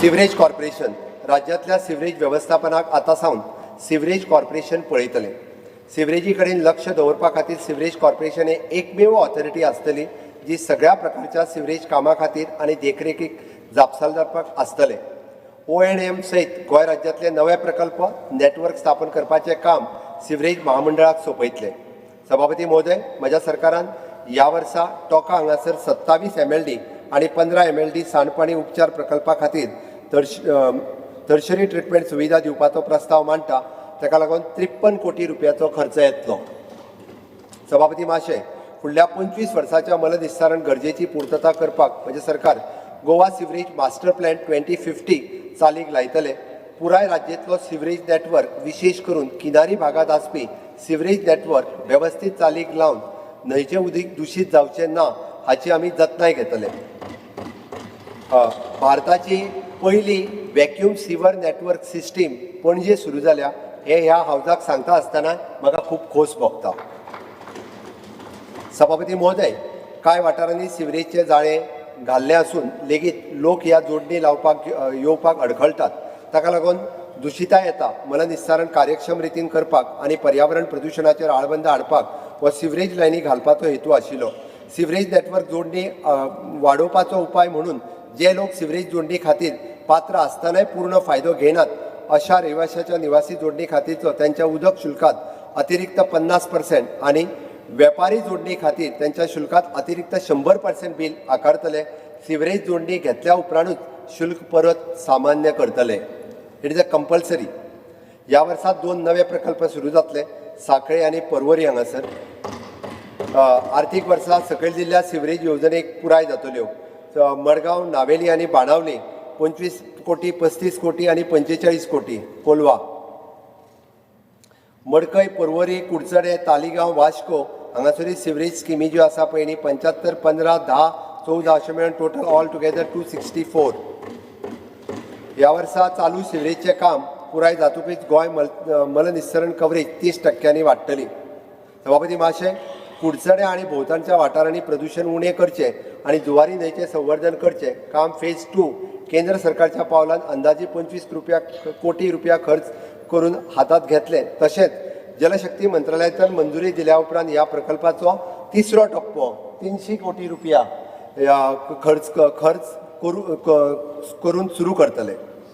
Sewerage corporation. राज्यांतल्या sewerage वेवस्थापनाक आतां सावन सिवरेज कॉर्पोरेशन पळयतलें. सिवरेजी कडेन लक्ष दवरपा खातीर सिवरेज कॉर्पोरेशन हे एकमेव ऑथॉरिटी आसतली, जी सगळ्या प्रकारच्या सिवरेज कामां खातीर आनी देखरेखीक जापसालदारपाक आसतले. ओ एन एम सयत गोंय राज्यांतले नवे प्रकल्प नेटवर्क स्थापन करपाचें काम सिवरेज महामंडळाक सोंपयतले. सभापती महोदय, म्हज्या सरकारान ह्या वर्सा टोका हांगासर 27 एमएलडी आनी 15 एमएलडी सांडपाणी उपचार प्रकल्पा खातीर टर्शरी ट्रिटमेंट सुविधा दिवपाचो प्रस्ताव मांडटा. ताका लागून 53 कोटी रुपयाचो खर्च येतलो. सभापती महाशय, फुडल्या 25 वर्साच्या मलनिस्सारण गरजेची पुर्तता करपाक म्हजें सरकार गोवा सिवरेज मास्टर प्लॅन 2050 चालीक लायतले. पुराय राज्यांतलो सिवरेज नेटवर्क, विशेश करून किनारी भागात आसपी सिवरेज नेटवर्क वेवस्थीत चालीक लावन न्हंयचें उदीक दुशीत जावचें ना हाची आमी जतनाय घेतले. भारताची पयली व्हॅक्यूम सिवर नेटवर्क सिस्टीम पणजे सुरू जाल्या हे ह्या हावजाक सांगता आसतना म्हाका खूब खोस भोगता. सभापती महोदय, कांय वाठारांनी सिवरेजचे जाळें घाल्लें आसून लेगीत लोक ह्या जोडणी लावपाक येवपाक अडखळटात. ताका लागून दुशिताय येता. मलनिस्सारण कार्यक्षम रितीन करपाक आनी पर्यावरण प्रदुशणाचेर आळबंद हाडपाक हो सिवरेज लायनी घालपाचो हेतू आशिल्लो. सिवरेज नेटवर्क जोडणी वाडोवपाचो उपाय म्हणून जे लोक सिवरेज जोडणी खातीर पात्र आसतनाय पूर्ण फायदो घेनात, अशा रहिवाशाच्या निवासी जोडणी खातीरचो त्यांच्या उदक शुल्कात अतिरिक्त 50% आनी वेपारी जोडणी खातीर त्यांच्या शुल्कात अतिरिक्त 100% बील आकारतले. सिवरेज जोडणी घेतल्या उपरांतूच शुल्क परत सामान्य करतले. It is a compulsory. ह्या वर्सा दोन नवे प्रकल्प सुरू जातले, साखळे आनी परवरी हांगासर. आर्थीक वर्सा सकयल दिल्ल्या सिवरेज येवजणेक पुराय जातल्यो: मडगांव, नावेली आनी बाणावली 25 कोटी, 35 कोटी आनी 45 कोटी कोलवा, मडकय, परवरी, कुडचडे, तालिगांव, वास्को हांगासरूय सिवरेज स्किमी ज्यो आसा पळय न्ही, 75, 15, 10, 14 अशें मेळून total all together 264. ह्या वर्सा चालू सिवरेजचें काम पुराय जातकूच गोंय मलनिस्सरण कवरेज 30 टक्क्यांनी वाडटली. सभापती महाशय, कुडचडे आनी भोंवतणच्या वाठारांनी प्रदूशण उणें करचें आनी जुवारी न्हंयचें संवर्धन करचें काम फेज टू केंद्र सरकारच्या पावलान अंदाजे 25 कोटी रुपया खर्च करून हातात घेतले. तशेंच जलशक्ती मंत्रालयांतल्यान मंजुरी दिल्या उपरांत ह्या प्रकल्पाचो तिसरो टप्पो 300 कोटी रुपया ह्या खर्च खर्च करून सुरू करतले.